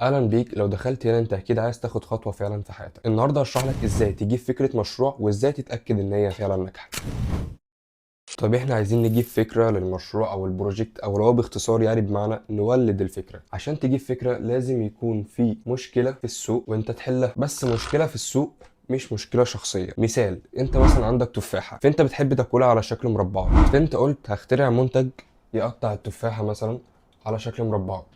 اهلا بيك. لو دخلت هنا انت اكيد عايز تاخد خطوة فعلا في حياتك. النهارده هشرح لك ازاي تجيب فكرة مشروع وازاي تتاكد ان هي فعلا ناجحة. طب احنا عايزين نجيب فكرة للمشروع او ال project، او لو باختصار يعني بمعنى نولد الفكرة. عشان تجيب فكرة لازم يكون في مشكلة في السوق وانت تحلها، بس مشكلة في السوق مش مشكلة شخصية. مثال، انت مثلا عندك تفاحة فانت بتحب تاكلها على شكل مربعات، فانت قلت هخترع منتج يقطع التفاحة مثلا على شكل مربعات.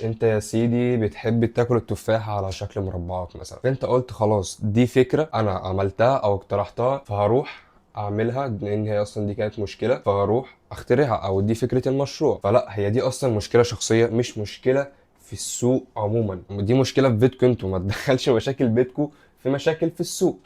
انت يا سيدي بتحب تاكل التفاحة على شكل مربعات مثلا، فانت قلت خلاص دي فكرة انا عملتها او اقترحتها فهروح اعملها، لان هي اصلا دي كانت مشكلة فهروح اخترعها، او دي فكرة المشروع. فلا، هي دي اصلا مشكلة شخصية مش مشكلة في السوق عموما. دي مشكلة في بيتكم انتوا، ما تدخلش مشاكل بيتكم في مشاكل في السوق.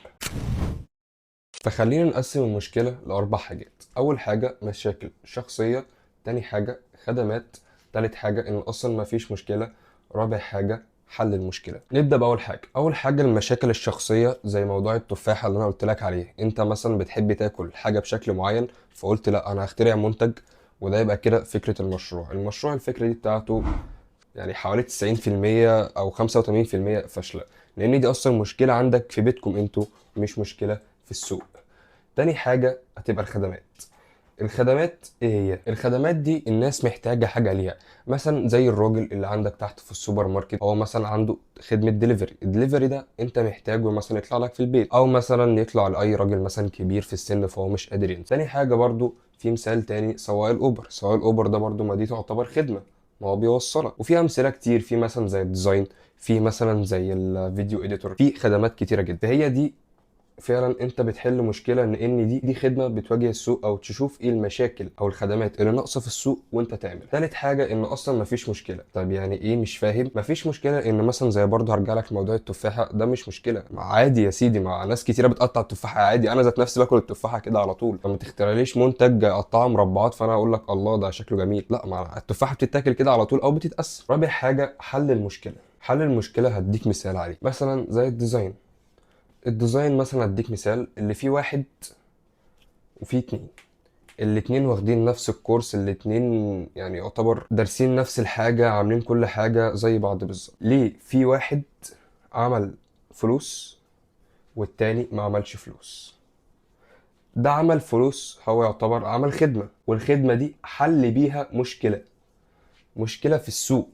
فخلينا نقسم المشكلة لأربع حاجات. أول حاجة مشاكل شخصية، تاني حاجة خدمات، تالت حاجة إن أصلا مفيش مشكلة، رابع حاجة حل المشكلة. نبدأ بأول حاجة. أول حاجة المشاكل الشخصية، زي موضوع التفاحة اللي أنا قلت لك عليه. أنت مثلا بتحب تاكل حاجة بشكل معين، فقلت لا أنا هخترع منتج، وده يبقى كده فكرة المشروع. المشروع الفكرة دي بتاعته يعني حوالي 90% أو 85% فاشلة، لأن دي أصلا مشكلة عندك في بيتكم أنتوا، مش مشكلة في السوق. تاني حاجة هتبقى الخدمات. الخدمات ايه هي؟ الخدمات دي الناس محتاجة حاجة ليها، مثلا زي الراجل اللي عندك تحت في السوبر ماركت، هو مثلا عنده خدمة دليفري. الدليفري ده انت محتاجه مثلا يطلع لك في البيت، او مثلا يطلع لأي راجل مثلا كبير في السن فهو مش قادر ينزل. تاني حاجة برضو في مثال تاني، سواق الاوبر. سواق الاوبر ده برضو ما دي تعتبر خدمة، ما هو بيوصلك. وفي امثلة كتير، في مثلا زي ال design، في مثلا زي ال video editor، في خدمات كتيرة جدا. فهي دي فعلا انت بتحل مشكلة، ان دي خدمة بتواجه السوق، او تشوف ايه المشاكل او الخدمات اللي ناقصه في السوق وانت تعمل. ثالث حاجة ان اصلا مفيش مشكلة. طب يعني ايه؟ مش فاهم. مفيش مشكلة ان مثلا زي برضه هرجع لك لموضوع التفاحة ده، مش مشكلة، ما عادي يا سيدي، مع ناس كتيرة بتقطع التفاحة عادي، انا ذات نفسي باكل التفاحة كده على طول. فما تخترعليش منتج قطعه مربعات فانا اقول لك الله ده شكله جميل، لا، ما التفاحة بتتاكل كده على طول او بتتقسم. رابع حاجة حل المشكلة. حل المشكلة هديك مثال عليه، مثلا زي ال design. ال design مثلا اديك مثال، اللي فيه واحد وفيه اتنين، الاتنين واخدين نفس الكورس، الاتنين يعني يعتبر دارسين نفس الحاجة، عاملين كل حاجة زي بعض بالظبط. ليه في واحد عمل فلوس والتاني ما عملش فلوس؟ ده عمل فلوس، هو يعتبر عمل خدمة، والخدمة دي حل بيها مشكلة، مشكلة في السوق،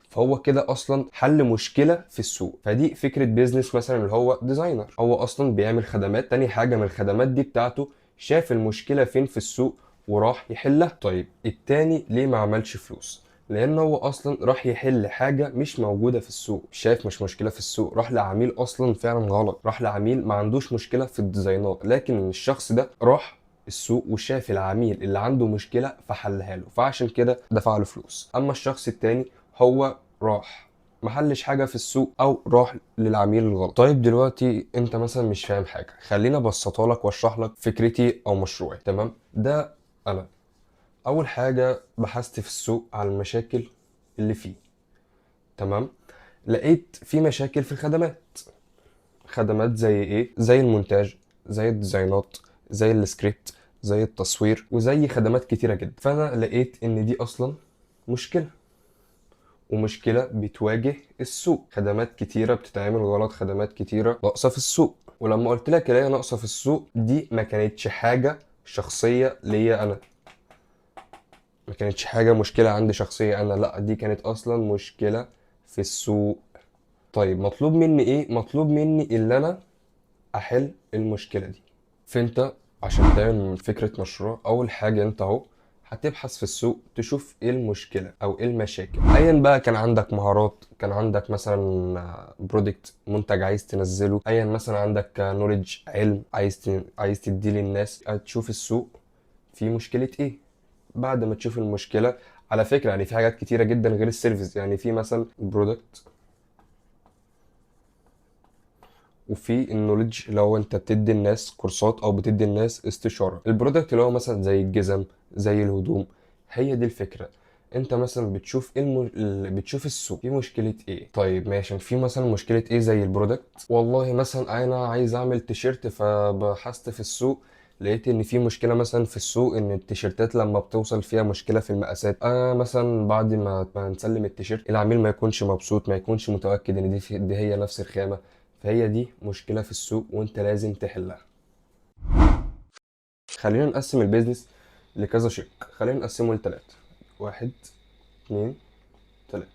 فهو كده اصلا حل مشكلة في السوق. فدي فكرة business مثلا اللي هو designer، هو اصلا بيعمل خدمات. تاني حاجة من الخدمات دي بتاعته شاف المشكلة فين في السوق وراح يحلها. طيب التاني ليه ما عملش فلوس؟ لان هو اصلا راح يحل حاجة مش موجودة في السوق، شايف مش مشكلة في السوق، راح لعميل اصلا فعلا غلط، راح لعميل ما عندوش مشكلة في الديزاينات، لكن الشخص ده راح السوق وشاف العميل اللي عنده مشكلة فحلها له، فعشان كده دفع له فلوس. اما الشخص التاني هو راح ما حلش حاجة في السوق، او راح للعميل الغلط. طيب دلوقتي انت مثلا مش فاهم حاجة، خلينا ابسطها لك واشرح لك فكرتي او مشروعي. تمام، ده انا اول حاجة بحثت في السوق على المشاكل اللي فيه. تمام، لقيت في مشاكل في الخدمات. خدمات زي ايه؟ زي المونتاج، زي الديزاينات، زي السكريبت، زي التصوير، وزي خدمات كتيرة جدا. فانا لقيت ان دي اصلا مشكلة، ومشكلة بتواجه السوق، خدمات كتيرة بتتعمل غلط، خدمات كتيرة ناقصة في السوق. ولما قلت لك الاقي ناقصة في السوق، دي ما كانتش حاجة شخصية ليا انا، ما كانتش حاجة مشكلة عندي شخصية انا، لا دي كانت اصلا مشكلة في السوق. طيب مطلوب مني ايه؟ مطلوب مني اللي انا احل المشكلة دي. فانت عشان تعمل فكرة مشروع، اول حاجة انت اهو هتبحث في السوق، تشوف ايه المشكلة او ايه المشاكل. ايا بقى كان عندك مهارات، كان عندك مثلا product منتج عايز تنزله، ايا مثلا عندك knowledge علم عايز تديه للناس. هتشوف السوق في مشكلة ايه. بعد ما تشوف المشكلة، على فكرة يعني في حاجات كتيرة جدا غير ال service، يعني في مثلا product، وفي ال knowledge اللي هو انت بتدي الناس كورسات او بتدي الناس استشاره. ال product اللي هو مثلا زي الجزم، زي الهدوم. هي دي الفكرة. انت مثلا بتشوف ايه بتشوف السوق في مشكلة ايه. طيب ماشي، في مثلا مشكلة ايه زي ال product؟ والله مثلا انا عايز اعمل تيشيرت، فبحثت في السوق لقيت ان في مشكلة مثلا في السوق، ان التيشيرتات لما بتوصل فيها مشكلة في المقاسات. انا مثلا بعد ما نسلم التيشيرت العميل ما يكونش مبسوط، ما يكونش متاكد ان دي هي نفس الخامة. فهي دي مشكلة في السوق وانت لازم تحلها. خلينا نقسم ال business لكذا شق، خلينا نقسمه لتلاتة. 1، 2، 3.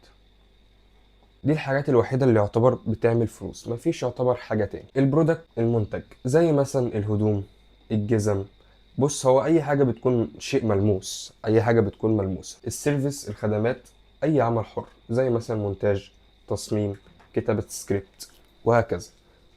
دي الحاجات الوحيدة اللي يعتبر بتعمل فلوس، مفيش يعتبر حاجة تاني. ال product، المنتج، زي مثلا الهدوم، الجزم. بص، هو أي حاجة بتكون شيء ملموس، أي حاجة بتكون ملموسة. ال service، الخدمات، أي عمل حر زي مثلا مونتاج، تصميم، كتابة سكريبت، وهكذا.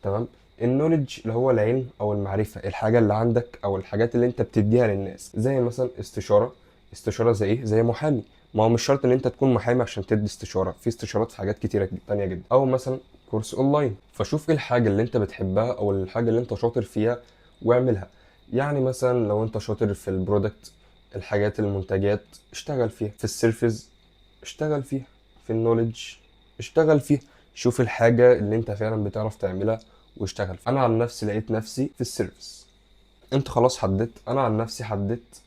تمام. ال knowledge اللي هو العلم او المعرفة، الحاجة اللي عندك او الحاجات اللي انت بتديها للناس، زي مثلا استشارة. استشارة زي ايه؟ زي محامي. ما هو مش شرط ان انت تكون محامي عشان تدي استشارة، في استشارات في حاجات كتيرة تانية جدا. او مثلا course online. فشوف ايه الحاجة اللي انت بتحبها او الحاجة اللي انت شاطر فيها واعملها. يعني مثلا لو انت شاطر في ال product، الحاجات المنتجات، اشتغل فيها. في ال service اشتغل فيها. في ال knowledge اشتغل فيها. شوف الحاجة اللي انت فعلا بتعرف تعملها واشتغل فيها. انا عن نفسي لقيت نفسي في ال service. انت خلاص حددت؟ انا عن نفسي حددت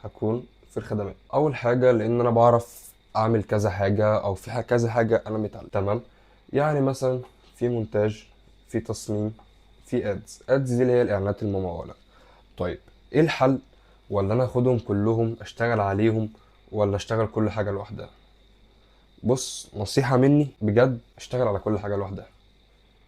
هكون في الخدمات. اول حاجة لان انا بعرف اعمل كذا حاجة، او في كذا حاجة انا متعلم. تمام. يعني مثلا في مونتاج، في تصميم، في ads. ads دي اللي هي الاعلانات الممولة. طيب ايه الحل؟ ولا انا اخدهم كلهم اشتغل عليهم، ولا اشتغل كل حاجة لوحدها؟ بص، نصيحة مني بجد، اشتغل على كل حاجة لوحدها.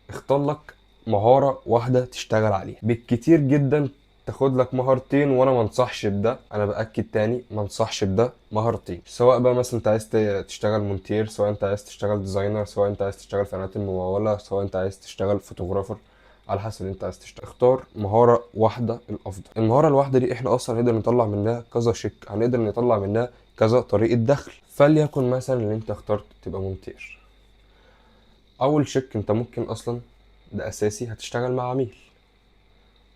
اختار لك مهارة واحدة تشتغل عليها، بالكتير جدا تاخد لك مهارتين، وانا ما انصحش بده، انا باكد تاني ما انصحش بده. مهارتين، سواء بقى مثلا انت عايز تشتغل مونتير، سواء انت عايز تشتغل designer، سواء انت عايز تشتغل في اعلانات الممولة، سواء انت عايز تشتغل photographer، على حسب اللي انت عايز تشتغل. اختار مهارة واحدة الافضل. المهارة الواحدة دي احنا اصلا هنقدر نطلع منها كذا شق، هنقدر نطلع منها كذا طريقة دخل. فليكن مثلا اللي انت اخترت تبقى مونتير، اول شق انت ممكن اصلا ده اساسي هتشتغل مع عميل.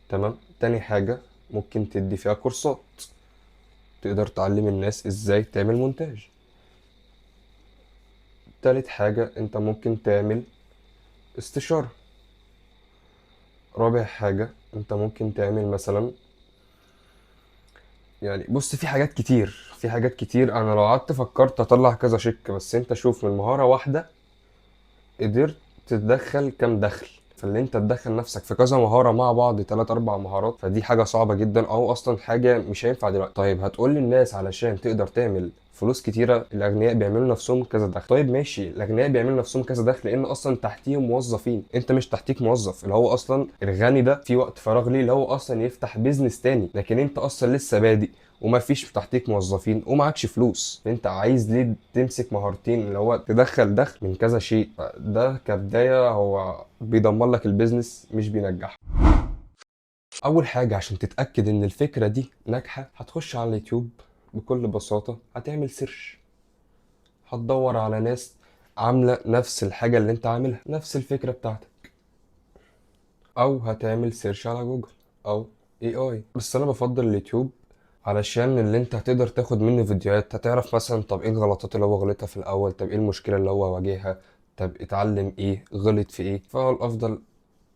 تمام. تاني حاجة ممكن تدي فيها كورسات، تقدر تعلم الناس ازاي تعمل مونتاج. تالت حاجة انت ممكن تعمل استشارة. رابع حاجة انت ممكن تعمل مثلا، يعني بص في حاجات كتير، في حاجات كتير. انا لو قعدت فكرت اطلع كذا شك، بس انت شوف من مهارة واحدة قدرت تتدخل كام دخل. فاللي انت تدخل نفسك في كذا مهارة مع بعض، 3 4 مهارات، فدي حاجة صعبة جدا، او اصلا حاجة مش هينفع دلوقتي. طيب هتقول للناس علشان تقدر تعمل فلوس كتيرة الاغنياء بيعملوا نفسهم كذا دخل. طيب ماشي، الاغنياء بيعملوا نفسهم كذا دخل لان اصلا تحتيهم موظفين، انت مش تحتيك موظف. اللي هو اصلا الغني ده في وقت فراغ ليه اللي هو اصلا يفتح business تاني، لكن انت اصلا لسه بادئ وما فيش تحتيك موظفين ومعكش فلوس، انت عايز ليه تمسك مهارتين اللي هو تدخل دخل من كذا شيء؟ ده كبداية هو بيدمر لك ال business مش بينجحه. اول حاجة عشان تتأكد ان الفكرة دي ناجحة، هتخش على اليوتيوب بكل بساطة، هتعمل search، هتدور على ناس عاملة نفس الحاجة اللي انت عاملها، نفس الفكرة بتاعتك، او هتعمل search على جوجل او AI. بس انا بفضل اليوتيوب علشان اللي انت هتقدر تاخد منه فيديوهات، هتعرف مثلا طب ايه الغلطات اللي هو غلطها في الاول، طب ايه المشكلة اللي هو واجهها، طب اتعلم ايه، غلط في ايه. فالافضل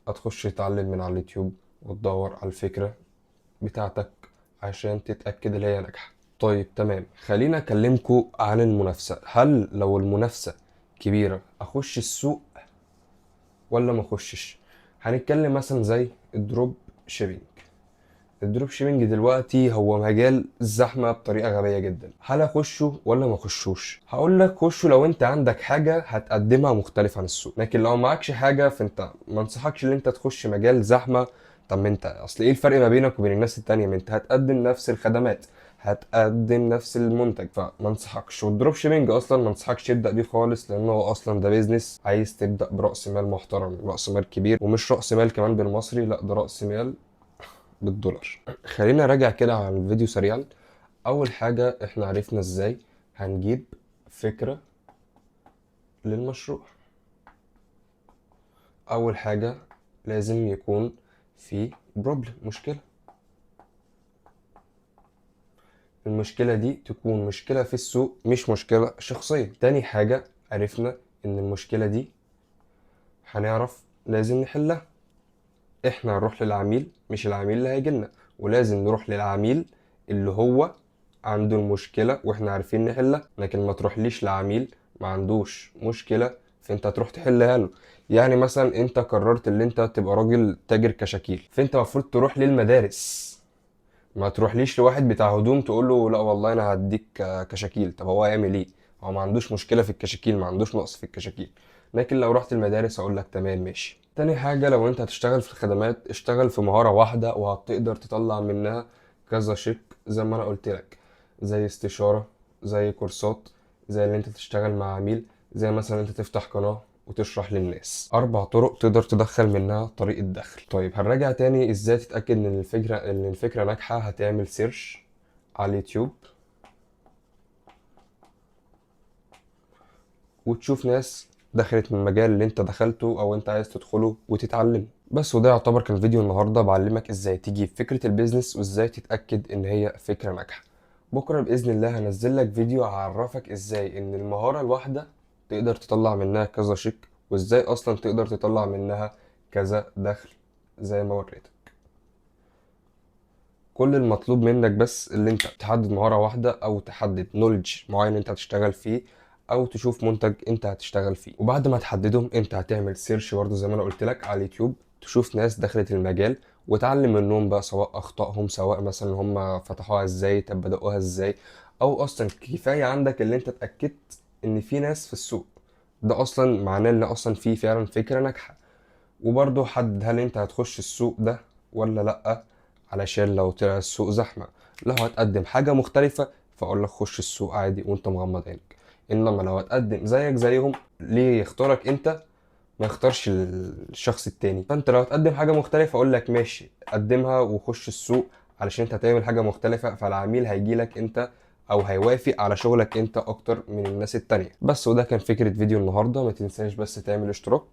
هتخش تتعلم من على اليوتيوب وتدور على الفكرة بتاعتك عشان تتأكد ان هي ناجحة. طيب تمام، خلينا اكلمكم عن المنافسة. هل لو المنافسة كبيرة اخش السوق ولا ما اخشش؟ هنتكلم مثلا زي ال drop shipping. ال drop shipping دلوقتي هو مجال زحمة بطريقة غبية جدا. هل اخشه ولا ما اخشوش؟ هقول لك خشه لو انت عندك حاجة هتقدمها مختلفة عن السوق، لكن لو معكش حاجة فانت ما انصحكش ان انت تخش مجال زحمة. طب ما انت اصل ايه الفرق ما بينك وبين الناس التانية؟ ما انت هتقدم نفس الخدمات، هتقدم نفس المنتج، فما انصحكش. وال drop shipping اصلا ما انصحكش تبدا بيه خالص، لانه هو اصلا ده business عايز تبدا براس مال محترم، راس مال كبير، ومش راس مال كمان بالمصري، لا ده راس مال بالدولار. خلينا نراجع كده على الفيديو سريعا. اول حاجة احنا عرفنا ازاي هنجيب فكرة للمشروع. اول حاجة لازم يكون في problem، مشكلة. المشكلة دي تكون مشكلة في السوق مش مشكلة شخصية. تاني حاجة عرفنا ان المشكلة دي هنعرف لازم نحلها، احنا هنروح للعميل مش العميل اللي هيجيلنا، ولازم نروح للعميل اللي هو عنده المشكلة واحنا عارفين نحلها، لكن ما تروحليش لعميل ما عندوش مشكلة فانت هتروح تحلها له. يعني مثلا انت قررت ان انت تبقى راجل تاجر كشاكيل، فانت المفروض تروح للمدارس، ما تروحليش لواحد بتاع هدوم تقول له لا والله انا هديك كشاكيل. طب هو هيعمل ايه؟ هو ما عندوش مشكلة في الكشاكيل، ما عندوش نقص في الكشاكيل. لكن لو رحت المدارس اقول لك تمام ماشي. تاني حاجة، لو انت هتشتغل في الخدمات اشتغل في مهارة واحدة وهتقدر تطلع منها كذا شق زي ما انا قلت لك، زي استشارة، زي كورسات، زي اللي انت تشتغل مع عميل، زي مثلا انت تفتح قناة وتشرح للناس. 4 طرق تقدر تدخل منها طريقة دخل. طيب هنراجع تاني ازاي تتأكد ان الفكرة ناجحة. هتعمل search على اليوتيوب وتشوف ناس دخلت من المجال اللي انت دخلته او انت عايز تدخله وتتعلم بس. وده يعتبر كان فيديو النهارده بعلمك ازاي تجيب فكرة ال business وازاي تتأكد ان هي فكرة ناجحة. بكرة بإذن الله هنزل لك فيديو اعرفك ازاي ان المهارة الواحدة تقدر تطلع منها كذا شق، وازاي اصلا تقدر تطلع منها كذا دخل زي ما وريتك. كل المطلوب منك بس اللي انت تحدد مهارة واحدة او تحدد knowledge معين انت هتشتغل فيه، او تشوف منتج انت هتشتغل فيه. وبعد ما تحددهم انت هتعمل search برضه زي ما انا قلت لك على اليوتيوب، تشوف ناس دخلت المجال وتعلم منهم بقى، سواء اخطائهم، سواء مثلا هم فتحوها ازاي، طب بدأوها ازاي، او اصلا كفاية عندك اللي انت اتأكدت ان في ناس في السوق، ده اصلا معناه ان اصلا في فعلا فكرة ناجحة. وبرضه حدد هل انت هتخش السوق ده ولا لأ، علشان لو طلع السوق زحمة لو هتقدم حاجة مختلفة فأقول لك خش السوق عادي وانت مغمض عينك، انما لو هتقدم زيك زيهم ليه يختارك انت ما يختارش الشخص التاني؟ فانت لو هتقدم حاجة مختلفة اقول لك ماشي قدمها وخش السوق، علشان انت هتعمل حاجة مختلفة فالعميل هيجيلك انت او هيوافق على شغلك انت اكتر من الناس التانية بس. وده كان فكرة فيديو النهاردة. ما تنساش بس تعمل اشتراك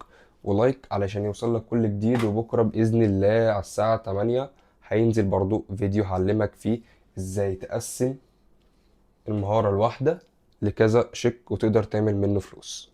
ولايك علشان يوصل لك كل جديد. وبكرة بإذن الله على الساعة 8 هينزل برضو فيديو هعلمك فيه ازاي تقسم المهارة الواحدة لكذا شق وتقدر تعمل منه فلوس.